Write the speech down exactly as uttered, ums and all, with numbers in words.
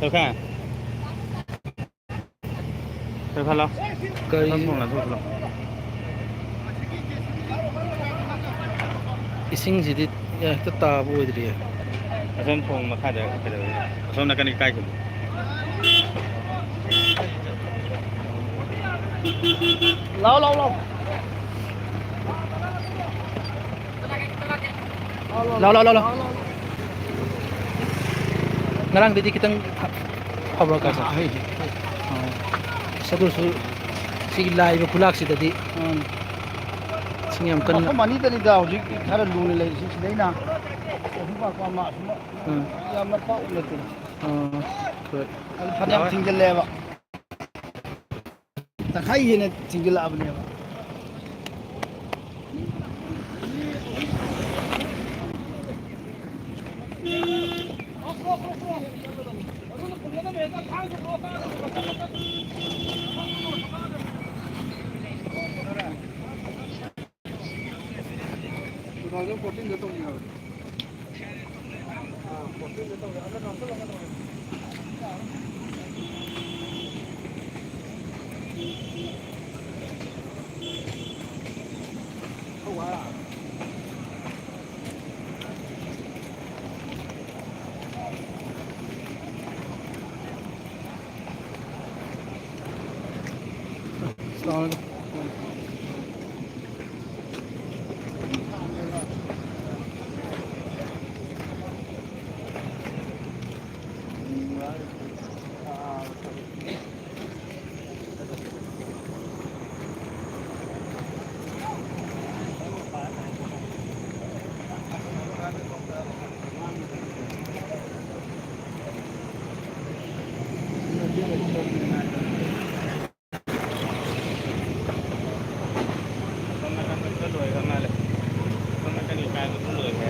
ꯇꯧꯈꯥ꯫ ꯇꯧꯈꯥꯂꯣ꯫ ꯀꯔꯤ? ꯐꯣꯟ ꯂꯥꯟꯊꯣꯛꯈ꯭ꯔꯣ꯫ ꯏꯁꯤꯡꯁꯤꯗꯤ ꯍꯦꯛꯇ ꯇꯥꯕ ꯑꯣꯏꯗ꯭ꯔꯤꯌꯦ꯫ ꯑꯁꯣꯝ ꯊꯣꯡ ꯃꯈꯥꯗ ꯀꯩꯗꯧꯋꯦ? ꯑꯁꯣꯝ ꯅꯥꯀꯟꯒꯤ ꯀꯥꯏ ꯈꯨꯜꯂꯤ? ꯂꯥꯎ, ꯂꯥꯎ, ꯂꯥꯎ꯫ ꯂꯥꯎ, ꯂꯥꯎ, ꯂꯥꯎ, ꯂꯥꯎ꯫ ꯉꯔꯥꯡꯗꯩꯗꯤ ꯈꯤꯇꯪ ꯐꯕ꯭ꯔꯥ, ꯀꯥ ꯁꯥꯔ? ꯑꯥ, ꯍꯩ, ꯍꯩ꯫ ꯑꯥ꯫ ꯑꯁ, ꯑꯗꯨꯁꯨ ꯁꯤꯒꯤ ꯂꯥꯛꯏꯕ ꯈꯨꯂꯥꯛꯁꯤꯗꯗꯤ ꯎꯝ꯫ ꯏꯁꯤꯡ ꯌꯥꯝ ꯀꯟꯅ ꯃꯐꯝ ꯑꯅꯤꯗꯅꯤꯗ ꯍꯧꯖꯤꯛ ꯈꯔ ꯂꯨꯅ ꯂꯩꯔꯤꯁꯤ, ꯁꯤꯗꯩꯅ ꯑꯍꯨꯝ ꯄꯥꯛꯄ ꯑꯃ ꯑꯁꯨꯝ ꯎꯝ꯫ ꯌꯥꯝꯅ ꯄꯥꯛꯄ ꯅꯠꯇꯦ꯫ ꯑꯥ, ꯍꯣꯏ꯫ ꯑꯗꯨ ꯐꯅꯌꯥꯝ ꯊꯤꯡꯖꯤꯜꯂꯦꯕ꯫ ꯇꯪꯈꯥꯏ ꯍꯦꯟꯅ ꯊꯤꯡꯖꯤꯜꯂꯛꯑꯕꯅꯦꯕ꯫ Two thousand fourteen ꯗ ꯇꯧꯅꯤ ꯍꯥꯏꯕꯅꯤ꯫ ꯑꯁꯣꯝ ꯅꯥꯀꯟꯗ ꯂꯣꯏꯈ꯭ꯔ ꯃꯥꯜꯂꯦ꯫ ꯑꯁꯣꯝ ꯅꯥꯀꯟꯒꯤ ꯀꯥꯏꯕꯗꯨ ꯂꯣꯏꯈ꯭ꯔꯦ꯫